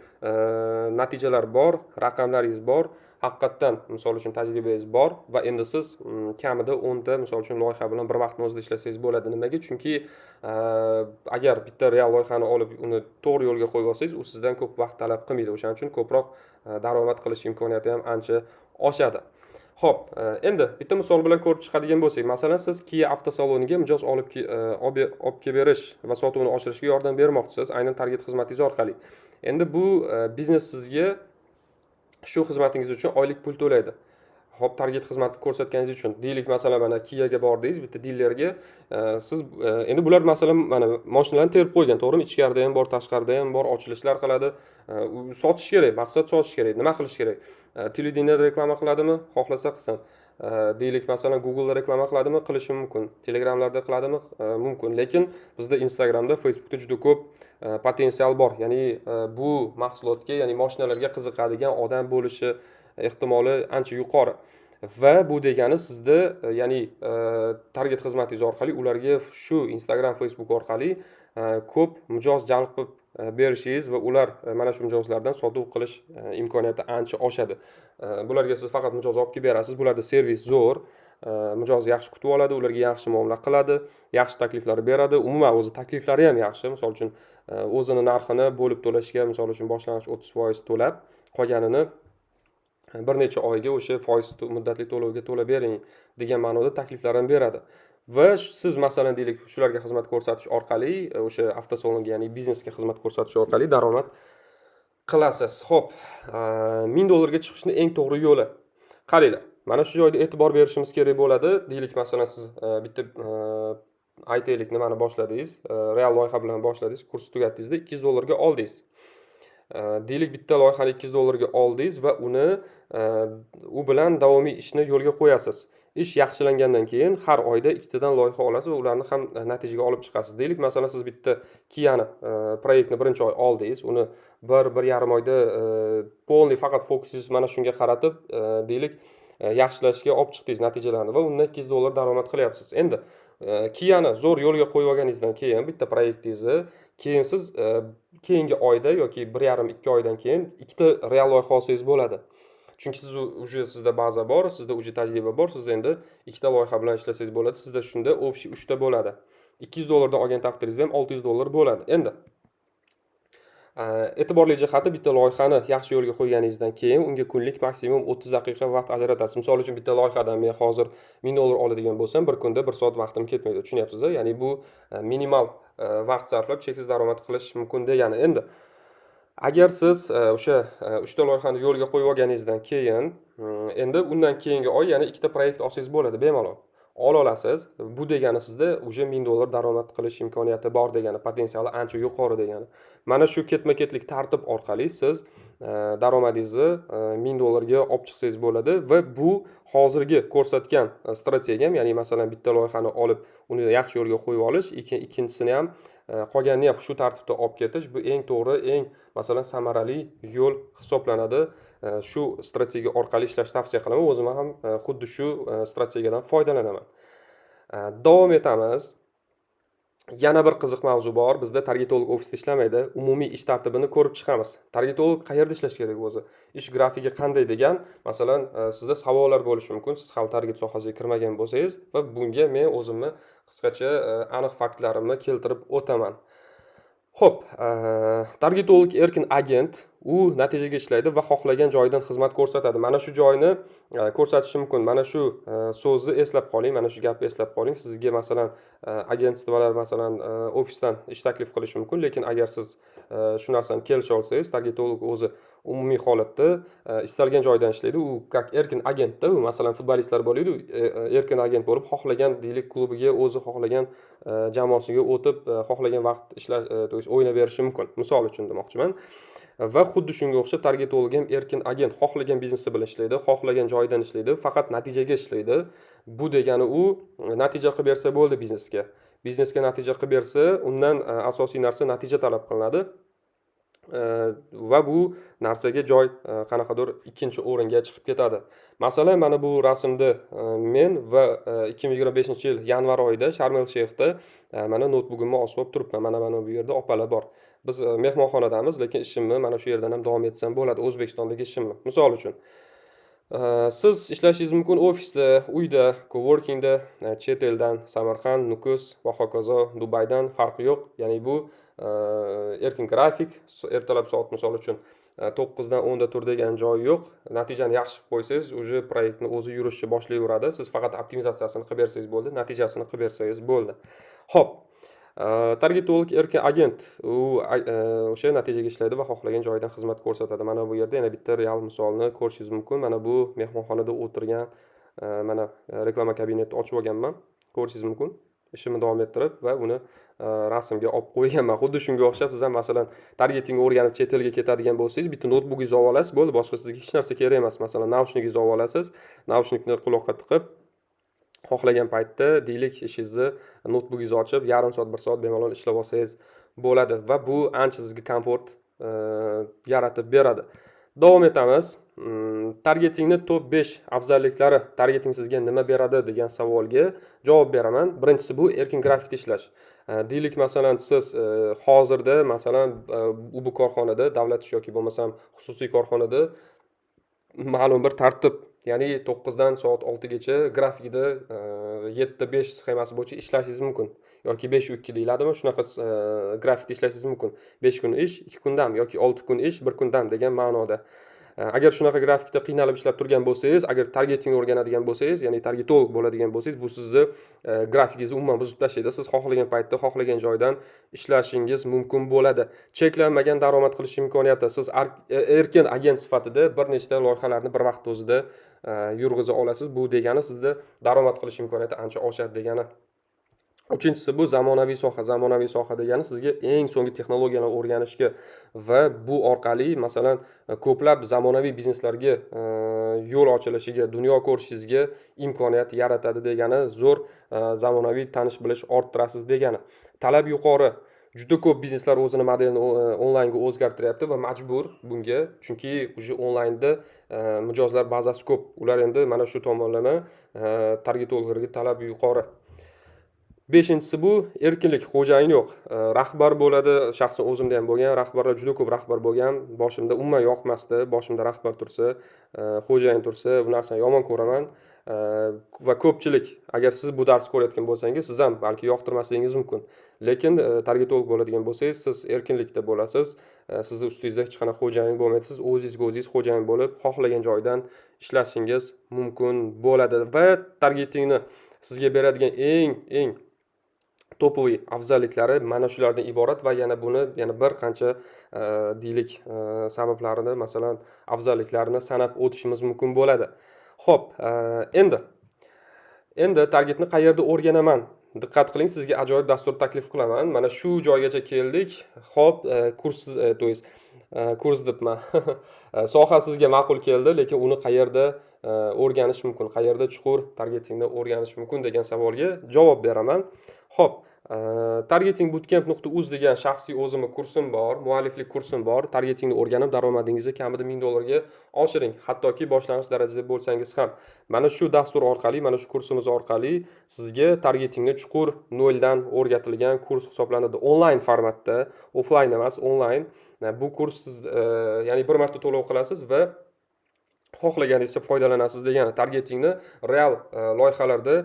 Speaker 1: natijalar bor, raqamlaringiz bor, haqiqatdan misol uchun tajribangiz bor va endi siz kamida 10ta misol uchun loyiha bilan bir vaqtni o'zida ishlasangiz bo'ladi. Nimaga? Chunki agar bitta real loyihani olib uni to'g'ri yo'lga qo'yib olsangiz, u sizdan ko'p vaqt talab qilmaydi. O'shaning uchun ko'proq daromad qilish imkoniyati ham ancha oshadi. Xo'p, endi bitta misol bilan ko'rib chiqadigan bo'lsak, masalan, siz Kia avtosaloniga mijoz olib kelib berish va sotuvni oshirishga yordam bermoqchisiz, aynan target xizmatingiz orqali. Endi bu biznes sizga shu xizmatingiz uchun oylik pul to'laydi. Xo'p, target xizmatini ko'rsatganingiz uchun. Deylik, masalan, mana Kia'ga bordingiz, bitta dilerga, siz, endi bular masalan mana mashinalarni terib qo'ygan, to'g'rimi? Ichkarida ham bor, tashqarida ham bor, ochilishlar qiladi. U sotish kerak, maqsad sotish kerak. Nima qilish kerak? Televideniyada reklama qiladimi? Xohlasa qilsin. Deylik, masalan, Google'da reklama qiladimi? Qilishi mumkin. Telegramlarda qiladimi? Mumkin. Lekin bizda Instagramda, Facebookda juda ko'p potensial bor. Ya'ni bu mahsulotga, ya'ni mashinalarga qiziqadigan odam bo'lishi ehtimoli ancha yuqori. Va bu degani sizda, ya'ni target xizmatingiz orqali ularga shu Instagram, Facebook orqali ko'p mijoz jalb qilib berishingiz va ular mana shu mijozlardan sotuv qilish imkoniyati ancha oshadi. Bularga siz faqat mijoz olib kelib berasiz, bularda servis zo'r, mijoz yaxshi kutib oladi, ularga yaxshi muomala qiladi, yaxshi takliflar beradi. Umuman o'zi takliflari ham yaxshi. Misol uchun, o'zini narxini bo'lib to'lashga, misol uchun, boshlang'ich 30% to'lab, qolganini bir necha oyga o'sha foiz muddatli to'lovga to'lab bering degan ma'noda takliflar ham beradi. Va siz, masalan, deylik, shularga xizmat ko'rsatish orqali, o'sha avtosalonga, ya'ni biznesga xizmat ko'rsatish orqali daromad qilasiz. Xo'p, 1000 dollarga chiqishni eng to'g'ri yo'li. Qaranglar, mana shu joyda e'tibor berishimiz kerak bo'ladi. Deylik, masalan, siz bitta aytaylik, nimani boshladingiz, real loyiha bilan boshladingiz, kurs tugatdingizda 200 dollarga oldingiz. Deylik, bitta loyihani 200 dollarga oldingiz va uni u bilan davomiy ishni yo'lga qo'yasiz. Ish yaxshilangandan keyin har oyda ikkitadan loyiha olasiz va ularni ham natijaga olib chiqasiz. Deylik, masalan, siz bitta Kia'ni proyektni birinchi oy oldingiz, uni 1-1,5 oyda полный faqat fokusingizni mana shunga qaratib, deylik, yaxshilashga olib chiqdingiz natijalarni va undan 200 dollar daromad qilyapsiz. Endi Kia'ni zo'r yo'lga qo'yib olganingizdan keyin bitta proyektingizni, keyin siz keyingi oyda yoki 1,5-2 oydan keyin ikkita real loyiha olsangiz bo'ladi. Chunki siz уже sizda baza bor, sizda уже tajriba bor, siz endi ikkita loyiha bilan ishlasangiz bo'ladi. Sizda shunda общий uchta bo'ladi. 200 dollardan olgan taqdiringizda ham 600 dollar bo'ladi. Endi e'tiborli jihati, bitta loyihani yaxshi yo'lga qo'yganingizdan keyin unga kunlik maksimum 30 daqiqa vaqt ajratasiz. Misol uchun, bitta loyihadan men hozir 1000 dollar oladigan bo'lsam, bir kunda 1 soat vaqtim ketmaydi. Tushunyapsiz? Ya'ni bu minimal vaqt sarflab cheksiz daromad qilish mumkin degani. Endi agar siz o'sha uchta loyihani yo'lga qo'yib olganingizdan keyin, endi undan keyingi oy yana ikkita proyekt olsangiz bo'ladi bemalol. Ola olasiz. Bu degani sizda уже 1000 dollar daromad qilish imkoniyati bor degani, potensiali ancha yuqori degani. Mana shu ketma-ketlik tartib orqali siz daromadingizni 1000 dollarga olib chiqsangiz bo'ladi va bu hozirgi ko'rsatgan strategiyam, ya'ni masalan, bitta loyihani olib, uni yaxshi yo'lga qo'yib olish, ikkinchisini ham, qolganini ham shu tartibda olib ketish, bu eng to'g'ri, eng, masalan, samarali yo'l hisoblanadi. Shu strategiya orqali ishlashni tavsiya qilaman. O'zim ham xuddi shu strategiyadan foydalanaman. Davom etamiz. Yana bir qiziq mavzu bor. Bizda targetolog ofisda ishlamaydi. Umumiy ish tartibini ko'rib chiqamiz. Targetolog qayerda ishlash kerak o'zi? Ish grafigi qanday degan, masalan, sizda savollar bo'lishi mumkin. Siz hali target sohasiga kirmagan bo'lsangiz va bunga men o'zimni qisqacha aniq faktlarimni keltirib o'taman. Xo'p, targetolog erkin agent, u natijaga ishlaydi va xohlagan joyidan xizmat ko'rsatadi. Mana shu joyni ko'rsatishi mumkin. Mana shu so'zni eslab qoling, mana shu gapni eslab qoling. Sizga, masalan, agentstvolar, masalan, ofisdan ish taklif qilishi mumkin, lekin agar siz shu narsani kelisha olsangiz, targetolog o'zi umumiy holatda istalgan joydan ishlaydi. U как erkin agentda, u, masalan, futbolistlar bo'ladi, erkin agent bo'lib, xohlagan, deylik, klubiga, o'zi xohlagan jamoasiga o'tib, xohlagan vaqt ishlash, то есть o'ynab berishi mumkin. Misol uchun demoqchiman. Va xuddi shunga o'xshab targetolog ham erkin agent, xohlagan biznesi bilan ishlaydi, xohlagan joyidan ishlaydi, faqat natijaga ishlaydi. Bu degani u natija qilib bersa bo'ldi biznesga. Biznesga natija qilib bersa, undan asosiy narsa natija talab qilinadi. Va bu narsaga joy qanaqadir ikkinchi o'ringa chiqib ketadi. Masalan, mana bu rasmda men va 2025-yil yanvar oyida Sharm el Sheyxda mana noutbugimni osib olib turibman. Mana bu yerda opalar bor. Biz mehmonxonadamiz, lekin ishimni mana shu yerdan ham davom etsam bo'ladi, O'zbekistondagi ishimni. Misol uchun, siz ishlashingiz mumkin ofisda, uyda, coworkingda, chet eldan, Samarqand, Nukus va hokazo, Dubaydan, farqi yo'q. Ya'ni bu erkin grafik, ertalab soat, misol uchun, 9dan 10da tur degan joyi yo'q. Natijani yaxshi qilib qo'ysangiz, уже proyektni o'zi yurishni boshlayveradi. Siz faqat optimizatsiyasini qilib bersangiz bo'ldi, natijasini qilib bersangiz bo'ldi. Xo'p, targetolog erkin agent, u o'sha natijaga ishlaydi va xohlagan joyidan xizmat ko'rsatadi. Mana bu yerda yana bitta real misolni ko'rishingiz mumkin. Mana bu mehmonxonada o'tirgan, mana reklama kabinetini ochib olganman. Ko'rishingiz mumkin. Ishimni davom ettirib va uni rasmga olib qo'yganman. Xuddi shunga o'xshab siz ham, masalan, targetingni o'rganib chet elga ketadigan bo'lsangiz, bitta noutbukingizni olib olasiz, bo'ldi, boshqa sizga hech narsa kerak emas. Masalan, naushnikingizni olib olasiz, naushnikni quloqqa tiqib, xohlagan paytda, deylik, ishingizni noutbukingizni ochib, yarim soat, bir soat bemalol ishlab olsangiz bo'ladi va bu ancha sizga komfort yaratib beradi. Davom etamiz. Targetingni top 5 afzalliklari, targeting sizga nima beradi degan savolga javob beraman. Birinchisi bu erkin grafikda ishlash. Deylik, masalan, siz hozirda, masalan, u bu korxonada, davlat ishi yoki bo'lmasam xususiy korxonada ma'lum bir tartib, ya'ni 9dan soat 6gacha grafikda 7:5 sxemasi bo'yicha ishlashingiz mumkin yoki 5:2 deyiladimi, shunaqa grafikda ishlashingiz mumkin: 5 kun ish, 2 kun dam yoki 6 kun ish, 1 kun dam degan ma'noda. Agar shunaqa grafikda qiynalib ishlab turgan bo'lsangiz, agar targetingni o'rganadigan bo'lsangiz, ya'ni targetolog bo'ladigan bo'lsangiz, bu sizni grafikingizni umuman buzib tashlaydi. Siz xohlagan paytda, xohlagan joydan ishlashingiz mumkin bo'ladi. Cheklanmagan daromad qilish imkoniyati. Siz erkin agent sifatida bir nechta loyihalarni bir vaqtda o'zida yurg'iza olasiz. Bu degani sizda daromad qilish imkoniyati ancha oshadi degani. Uchinchisi bu zamonaviy soha. Zamonaviy soha degani sizga eng so'nggi texnologiyalarni o'rganishga va bu orqali, masalan, ko'plab zamonaviy bizneslarga yo'l ochilishiga, dunyo ko'rishingizga imkoniyat yaratadi degani, zo'r zamonaviy tanish bilish orttirasiz degani. Talab yuqori. Juda ko'p bizneslar o'zini modelini onlaynga o'zgartiryapti va majbur bunga, chunki уже onlaynda mijozlar bazasi ko'p. Ular endi mana shu tomonlama targetologlarga talab yuqori. Beshinchisi bu erkinlik, xo'jayin yo'q. Rahbar bo'ladi, shaxsan o'zimda ham bo'lgan rahbarlar, juda ko'p rahbar bo'lgan boshimda. Umuman yoqmasdi boshimda rahbar tursa, xo'jayin tursa, bu narsani yomon ko'raman. Va ko'pchilik, agar siz bu darsni ko'rayotgan bo'lsangiz, siz ham balki yoqtirmasligingiz mumkin, lekin targetolog bo'ladigan bo'lsangiz, siz erkinlikda bo'lasiz. Sizni ustingizda hech qanaqa xo'jayin bo'lmaydi, siz o'zingizga o'zingiz xo'jayin bo'lib, xohlagan joydan ishlashingiz mumkin bo'ladi. Va targetingni sizga beradigan eng eng топовый afzalliklari mana shulardan iborat va yana buni yana bir qancha deylik, sabablarini, masalan, afzalliklarini sanab o'tishimiz mumkin bo'ladi. Ho'p, endi targetni qayerda o'rganaman? Diqqat qiling, sizga ajoyib dastur taklif qilaman. Mana shu joygacha keldik. Ho'p, kurs, то есть kurs debman, soha sizga ma'qul keldi, lekin uni qayerda o'rganish mumkin, qayerda chuqur targetingni o'rganish mumkin degan savolga javob beraman. Ho'p, targetingbootcamp.uz degan shaxsiy o'zimni kursim bor, mualliflik kursim bor. Targetingni o'rganib, daromadingizni kamida 1000 dollarga oshiring, hattoki boshlang'ich darajada bo'lsangiz ham. Mana shu dastur orqali, mana shu kursimiz orqali sizga targetingni chuqur noldan o'rgatilgan kurs hisoblanadi, onlayn formatda, offlayn emas, onlayn. Bu kurs siz, ya'ni bir marta to'lov qilasiz va xohlaganingizcha foydalanasiz degani. Targetingni real loyihalarda,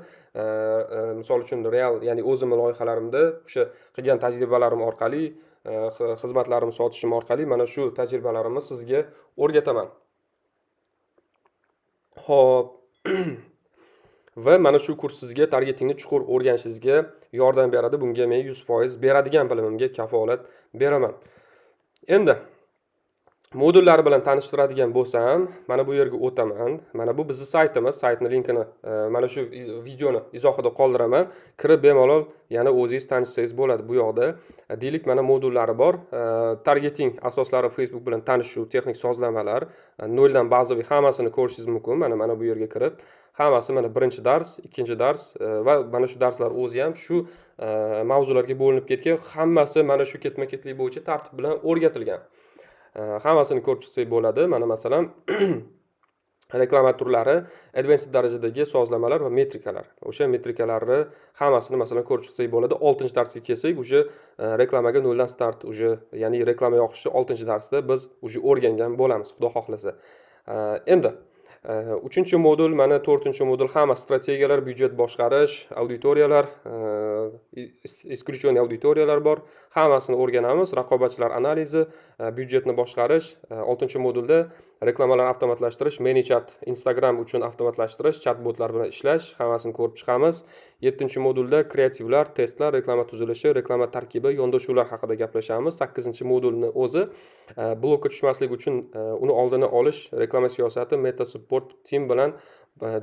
Speaker 1: misol uchun, real, ya'ni o'zimni loyihalarimda o'sha qilgan tajribalarim orqali, xizmatlarimni sotishim orqali mana shu tajribalarimni sizga o'rgataman. Ho'p, va mana shu kurs sizga targetingni chuqur o'rganishingizga yordam beradi. Bunga men 100% beradigan bilimimga kafolat beraman. Endi modullari bilan tanishtiradigan bo'lsam, mana bu yerga o'taman. Mana bu bizni saytimiz. Saytni linkini mana shu videoni izohida qoldiraman, kirib bemalol yana o'zingiz tanishsangiz bo'ladi. Bu yoqda, deylik, mana modullari bor. Targeting asoslari, Facebook bilan tanishuv, texnik sozlamalar, noldan bazaviy hammasini ko'rishingiz mumkin. Mana bu yerga kirib, hammasi mana birinchi dars, ikkinchi dars va mana shu darslar o'zi ham shu mavzularga bo'linib ketgan. Hammasi mana shu ketma ketlik bo'yicha tartib bilan o'rgatilgan. Hammasini ko'rib chiqsak bo'ladi. Mana, masalan, reklama turlari, advanced darajadagi sozlamalar va metrikalar, o'sha metrikalarni hammasini, masalan, ko'rib chiqsak bo'ladi. Oltinchi darsga kelsak, уже reklamaga noldan start уже, ya'ni reklama yoqishni oltinchi darsda biz уже o'rgangan bo'lamiz, xudo xohlasa. Endi uchinchi modul, mana to'rtinchi modul, hamma strategiyalar, byudjet boshqarish, auditoriyalar, исключенный auditoriyalar bor, hammasini o'rganamiz. Raqobatchilar analizi, byudjetni boshqarish. Oltinchi modulda Reklamalarni avtomatlashtirish, ManyChat, Instagram uchun avtomatlashtirish, chat botlar bilan ishlash, hammasini ko'rib chiqamiz. Yettinchi modulda kreativlar, testlar, reklama tuzilishi, reklama tarkibi, yondashuvlar haqida gaplashamiz. Sakkizinchi modulni o'zi blokka tushmaslik uchun uni oldini olish, reklama siyosati, Meta support team bilan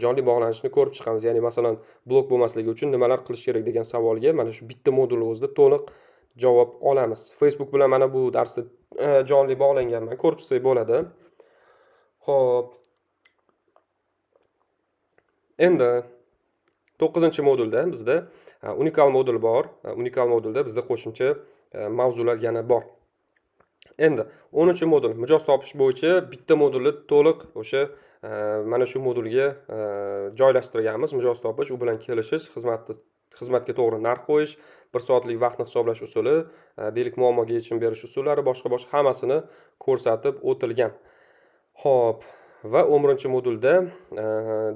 Speaker 1: jonli bog'lanishni ko'rib chiqamiz. Ya'ni, masalan, blok bo'lmasligi uchun nimalar qilish kerak degan savolga mana shu bitta modulni o'zida to'liq javob olamiz. Facebook bilan mana bu darsda jonli bog'langanman, ko'rib chiqsak bo'ladi. Xo'p. Endi to'qqizinchi modulda bizda unikal modul bor. Unikal modulda bizda qo'shimcha mavzular yana bor. Endi 10-modul, mijoz topish bo'yicha bitta modulni to'liq o'sha mana shu modulga joylashtirganmiz. Mijoz topish, u bilan kelishish, xizmatga to'g'ri narx qo'yish, bir soatlik vaqtni hisoblash usuli, deylik, muammoga yechim berish usullari, boshqa boshqa hammasini ko'rsatib o'tilgan. Xo'p, va 11-modulda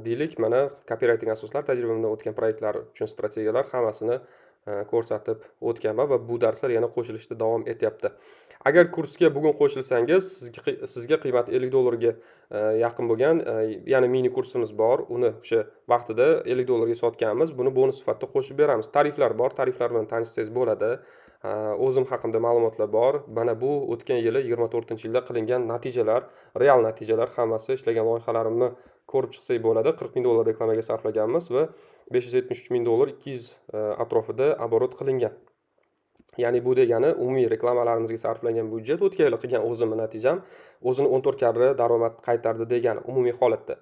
Speaker 1: deylik, mana copywriting asoslari, tajribamdan o'tgan proyektlar uchun strategiyalar, hammasini ko'rsatib o'tganman va bu darslar yana qo'shilishda davom etyapti. Agar kursga bugun qo'shilsangiz, sizga qiymati 50 dollarga yaqin bo'lgan yana mini kursimiz bor. Uni o'sha vaqtida 50 dollarga sotganmiz. Buni bonus sifatida qo'shib beramiz. Tariflar bor, tariflar bilan tanishsangiz bo'ladi. O'zim haqimda ma'lumotlar bor. Mana bu o'tgan yili, 24-yilda qilingan natijalar, real natijalar hammasi, ishlagan loyihalarimni ko'rib chiqsak bo'ladi. 40 ming dollar reklamaga sarflaganmiz va 573 ming dollar 200 atrofida оборот qilingan. Ya'ni bu degani umumiy reklamalarimizga sarflangan byudjet o'tgan yili qilgan o'zimni natijam o'zini 14 karra daromad qaytardi degani umumiy holatda.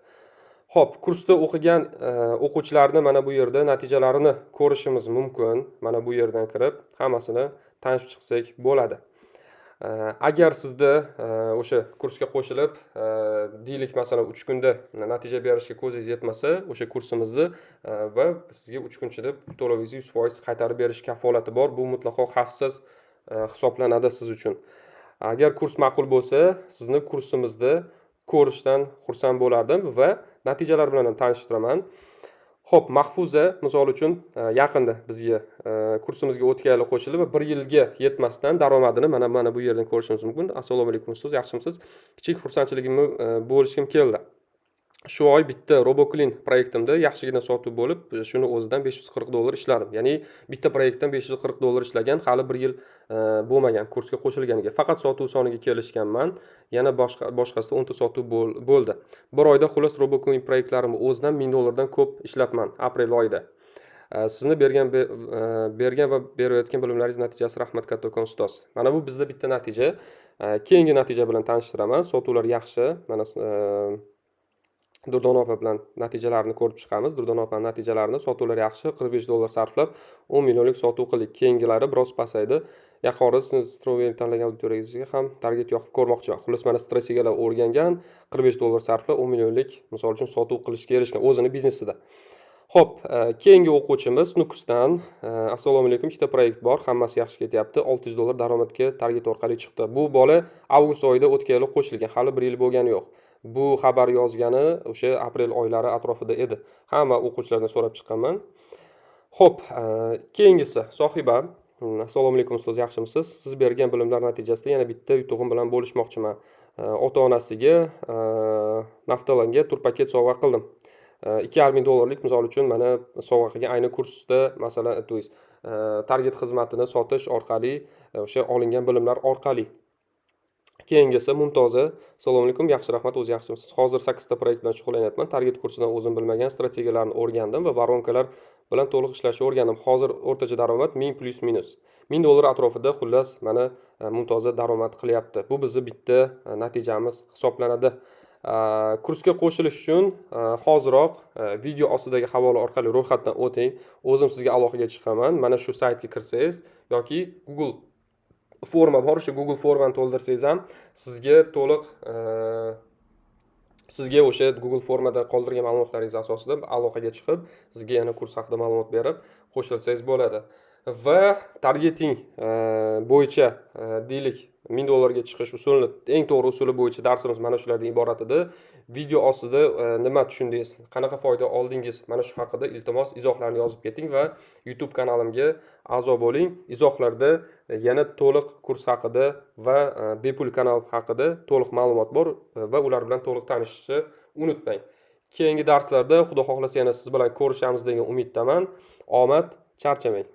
Speaker 1: Xo'p, kursda o'qigan o'quvchilarni mana bu yerda natijalarini ko'rishimiz mumkin. Mana bu yerdan kirib hammasini tanishib chiqsak bo'ladi. Agar sizda o'sha kursga qo'shilib, deylik, masalan, 3 kunda natija berishga ko'zingiz yetmasa, o'sha kursimizni va sizga 3 kun ichida to'lovingizni 100% qaytarib berish kafolati bor. Bu mutlaqo xavfsiz hisoblanadi siz uchun. Agar kurs ma'qul bo'lsa, sizni kursimizda ko'rishdan xursand bo'lardim va natijalar bilan ham tanishtiraman. Xo'p, Mahfuza, misol uchun, yaqinda bizga kursimizga o'tgan yili qo'shildi va bir yilga yetmasdan daromadini mana bu yerdan ko'rishimiz mumkin. Assalomu alaykum, ustoz, yaxshimisiz? Kichik xursandchiligimni bo'lishgim keldi. Shu oy bitta RoboClean proyektimda yaxshigina sotuv bo'lib, shuni o'zidan 540 dollar ishladim. Ya'ni bitta proyektdan 540 dollar ishlagan, hali bir yil bo'lmagan kursga qo'shilganiga. Faqat sotuv soniga kelishganman. Yana boshqa boshqasida 10 ta sotuv bo'ldi. Bir oyda xullas RoboClean proyektlarimni o'zidan 1000 dollardan ko'p ishlabman aprel oyida. Sizni bergan va berayotgan bilimlaringiz natijasi, rahmat kattakon, ustoz. Mana bu bizda bitta natija. Keyingi natija bilan tanishtiraman. Sotuvlar yaxshi. Mana Durdona opa bilan natijalarini ko'rib chiqamiz. Durdona opani natijalarini, sotuvlar yaxshi, 45 dollar sarflab 10 millionlik sotuv qildik. Keyingilari biroz pasaydi. Yaqin orada sizni Strawberry tanlagan auditoriyangizga ham target yoqib ko'rmoqchiman. Xullas, mana strategiyalar o'rgangan, 45 dollar sarflab 10 millionlik, misol uchun, sotuv qilishga erishgan o'zini biznesida. Xo'p, keyingi o'quvchimiz Nukusdan. Assalomu alaykum, ikkita proyekt bor, hammasi yaxshi ketyapti. 600 dollar daromadga target orqali chiqdi. Bu bola avgust oyida o'tgan yili qo'shilgan, hali bir yil bo'lgani yo'q. Bu xabar yozgani o'sha aprel oylari atrofida edi. Hamma o'quvchilardan so'rab chiqqanman. Xo'p, keyingisi Sohiba. Assalomu alaykum, ustoz, yaxshimisiz? Siz bergan bilimlar natijasida yana bitta yutug'im bilan bo'lishmoqchiman. Ota-onasiga naftalanga turpaket sovg'a qildim. 2,5 ming dollarlik, misol uchun, mana sovg'a qilgan ayni kursda, masalan, то есть target xizmatini sotish orqali, o'sha olingan bilimlar orqali. Keyingisi Mumtoza. Assalomu alaykum, yaxshi, rahmat, o'zi yaxshimisiz? Hozir sakkizta proyekt bilan shug'ullanyapman. Target kursidan o'zim bilmagan strategiyalarni o'rgandim va воронка lar bilan to'liq ishlashni o'rgandim. Hozir o'rtacha daromad 1000 плюс минус. 1000 dollar atrofida, xullas, mana Mumtoza daromad qilyapti. Bu bizni bitta natijamiz hisoblanadi. Kursga qo'shilish uchun hoziroq video ostidagi havola orqali ro'yxatdan o'ting. O'zim sizga aloqaga chiqaman. Mana shu saytga kirsangiz yoki Google forma bor, o'sha Google formani to'ldirsangiz ham sizga to'liq sizga o'sha Google formada qoldirgan ma'lumotlaringiz asosida aloqaga chiqib, sizga yana kurs haqida ma'lumot berib, qo'shilsangiz bo'ladi. Va targeting bo'yicha deylik. 1000 dollarga chiqish usulini, eng to'g'ri usuli bo'yicha darsimiz mana shulardan iborat edi. Video ostida nima tushundingiz, qanaqa foyda oldingiz, mana shu haqida, iltimos, izohlarni yozib keting va YouTube kanalimga a'zo bo'ling. Izohlarda yana to'liq kurs haqida va bepul kanal haqida to'liq ma'lumot bor va ular bilan to'liq tanishishni unutmang. Keyingi darslarda, Xudo xohlasa, yana siz bilan ko'rishamiz degan umiddaman. Omad, charchamang.